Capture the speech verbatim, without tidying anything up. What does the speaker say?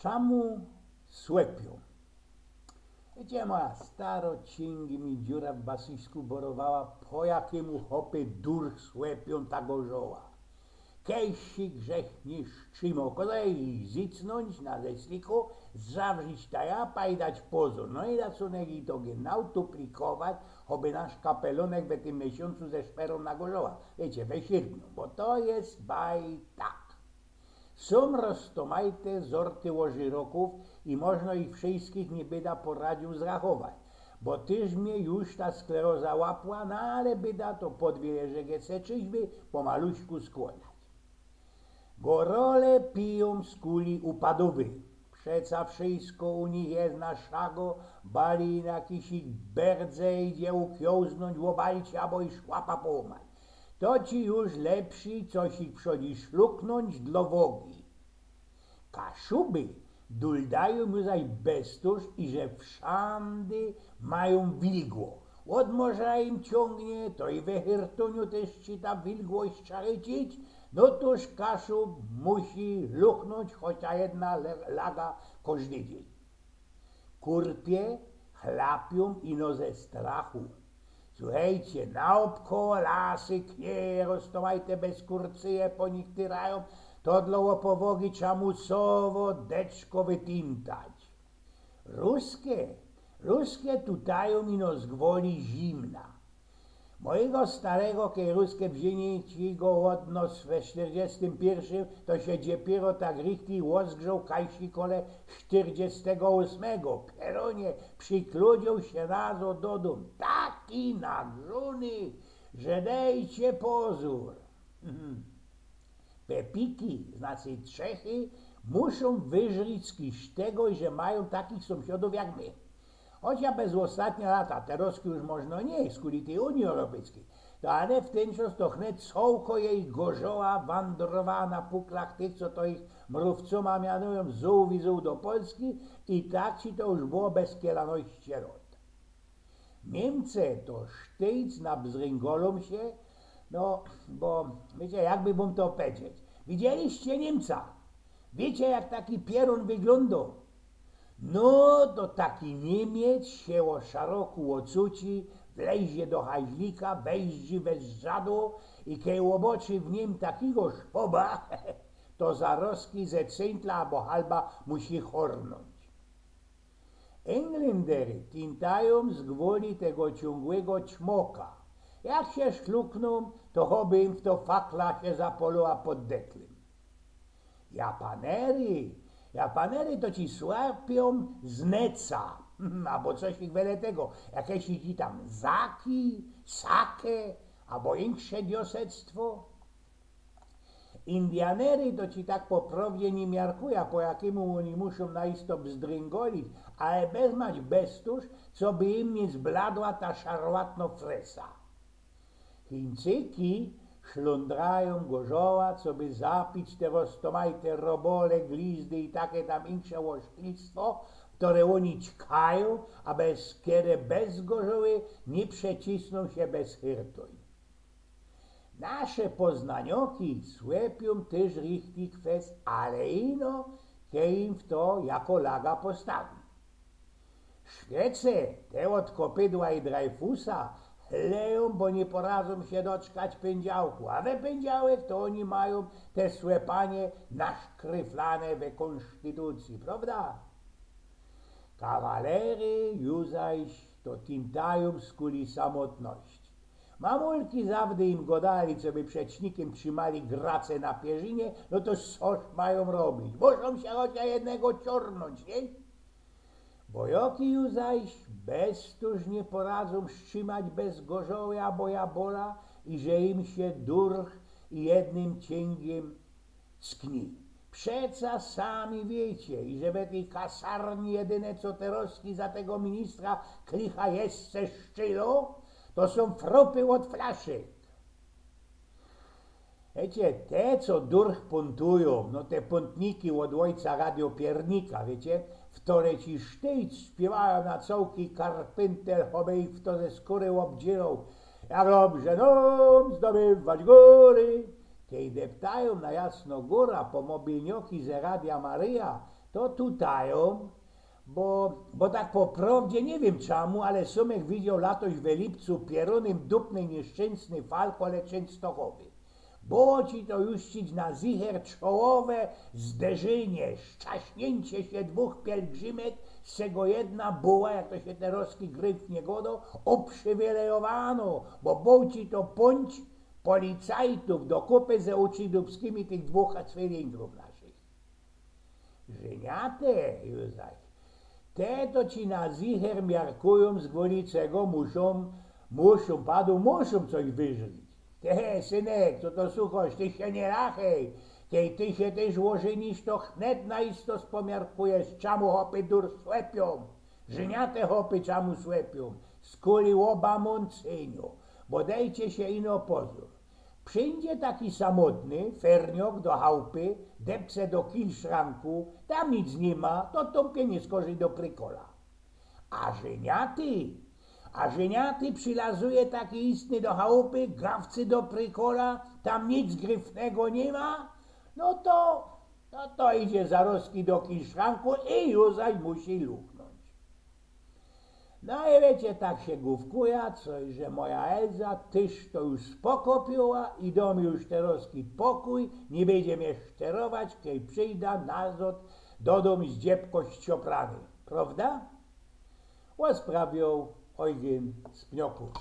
Czamu słepiōm? Wiycie, moja staro ciyngi mi dziura w basyjsku borowała, po jakimu chopie durch słepiōm ta gorzoła. Kejsik żech niy strzimoł, kozej zycnōńć na ześliku, zawrzić ta japa i dać pozōr. No i racunek i to genau tuplikować, choby nasz kapelōnek we tym miesiōncu ze szperōm na gorzoła. Wiycie, we sierpniu, bo to je bajtak. Sōm roztōmajte zorty ôżyrokōw i możno ich wszyjskich niy byda poradziōł zrachować, bo tyż mie już ta skleroza łapła, no ale byda to podwiyrzek je se czyjby pomaluśku skłōniać. Gorole pijōm z kuli upadowyj. Przeca wszyjsko u nich je na szago, bali na jakisik berdze idzie ukiołznōńć, ôbalić abo i szłapa połōmać. To ci już lepszy, co sie przodzi szluknōńć dlo wogi. Kaszuby duldajōm zaś beztōż, iże wszandy majōm wilgło. Ôd morza im ciōngnie, to i we hirtuniu tyż ci ta wilgłość szarycić, no tōż Kaszub musi luchnōńć chocia jedna le-, laga kożdy dziyń. Kurpie chlapiōm ino ze strachu. Suchejcie, naobkoło lasy knieje roztōmajte bez kurcyje po nich tyrajōm, to dlo ôpowogi trza musowo deczko wytintać. Ruske, Ruske tutajōm ino z gwoli zimna. Mojigo starego, kej Ruske wziyni go ôd nos we sztyrdziestym piyrszym, to sie dopiyro tak richtig ôzgrzoł kajsi kole sztyrdziestego ôsmego. Pierōnie, przikludzioł sie nazo do dōm, taki nagrzōny, że dejcie pozōr. Pepiki, znaczy Trzechy, muszōm wyżrić z kiś tego, że majōm takich sōmsiadōw jak my. Chocia bez ôstatnie lata, terozki już możno niy, skuli tyj Unije Europejskij, to ane w tyn czas to wnet cołko jej gorzoła wandrowała na puklach tych, co to ich mrōwcōma mianujōm, zōł i zōł do Polski i tak ci to już było bez kielanoście lot. Niymce to sztyjc nabzryngolōm sie, no, bo, wiycie, jakby wōm to powiedzieć. Widzieliście Niymca? Wiycie, jak taki pierōn wyglōndo? No, to taki Niymiec sie ô szaroku ôcuci, wlezie do haźlika, weździ we zdrzadło i kej ôboczy w nim takigo szpoba, to zarozki ze cyntla abo halba musi hornōńć. Englandery tintajōm z gwoli tego ciōngłego ćmoka. Jak sie szluknōm, to choby im w to fakla sie zapoloła pod deklym. Japanery, Japanery to ci słepiōm z neca, abo coś ich wele tego, jakeś ich tam zaki, sake, abo insze diosectwo. Indianery to ci tak po prowdzie niy miarkuja, po jakimu ôni muszōm na isto bzdryngolić, ale bez mać beztōż, coby im niy zbladła ta szarłatno fresa. Chińcyki szlōndrajōm gorzoła, coby zapić te roztōmajte robole, glizdy i take tam insze ôszkalstwo, ftore ôni ćkajōm, a bez kere bez gorzoły niy przecisnōm sie bez hirtuń. Nasze Poznanioki słepiōm tyż richtig fest, ale ino, kej im fto jako laga postawi. Szwece, te ôd Kopydła i Dreyfusa, chlejōm, bo niy poradzōm sie doczkać pyndziałku, a we pyndziałek to ôni majōm te słepanie naszkryflane we kōnstytucyji, prowda? Kawalery ju zaś to tintajōm skuli samotności. Mamulki zawdy im godali, coby przed śnikiym trzimali grace na pierzynie, no to co majōm robić? Muszōm sie chocia jednego ciornōńć, niy? Wojoki ju zaś beztōż niy poradzōm strzimać bez gorzoły abo jabola, iże im sie durch i jednym ciyngiym skni. Przeca sami wiycie, iże we tyj kasarni jedyne, co terozki za tego ministra Klicha jeszcze szczylŏ, to sōm frupy ôd flaszek. Wiycie, te, co durch pōntujōm, no te pōntniki ôd ôjca radiopiernika, wiycie, ftore ci sztyjc śpiywajōm na cołki karpyntel, choby ich fto ze skōry ôbdzierŏł. Jak dobrze nōm zdobywać gōry. Kej deptajōm na Jasnogōra po mobilnioki ze Radia Maryja, To tutajōm, bo, bo tak po prowdzie niy wiym czamu, ale sōm ech widzioł latoś we lipcu pierōnym dupnej nieszczyńsnej fal kole Czynstochowy. Było ci to już cić na zicher czołowe zderzynie, szczaśniyncie sie dwōch pielgrzymek, z czego jedna była, jak to sie terŏzki gryfnie godo, uprzywilejowanŏ, bo było ci to pōńć policajtōw do kupy ze uczidupskimi tych dwōch cwilingōw naszych. Żyniate, już zaś. Te to ci na zicher miarkujōm, z gwoli czego muszōm, muszōm, padu, muszōm coś wyżlić. Te, synek, to, to suchoś, ty sie niy rachej. Kej ty sie tyż ôżynisz, to chnet na isto spomiarkujesz, czamu chopy dur słepiōm. Żyniate chopy czamu słepiōm. Skuli ôba mōncynio. Bo dejcie sie ino pozōr. Przidzie taki samotny ferniok do chałpy, depce do kilszranku, tam nic niy ma, to tōmpie niy skorzij do prykola. A żyniaty, a żyniaty przilazuje taki istny do chałpy, gawcy do prykola, tam nic gryfnego niy ma, no to, no to idzie zarozki do kilszranku i już zaś musi luchnōńć. No i wiycie, tak sie gōwkuja, co, że moja Elza tyż to już spokopiła i dŏ mi już terŏzki pokōj, niy bydzie mie szterować, kej przijda nazŏd do dōm z dziebko ścioprany. Prowda? Ôsprawiōł Ojgyn z Pniokōw.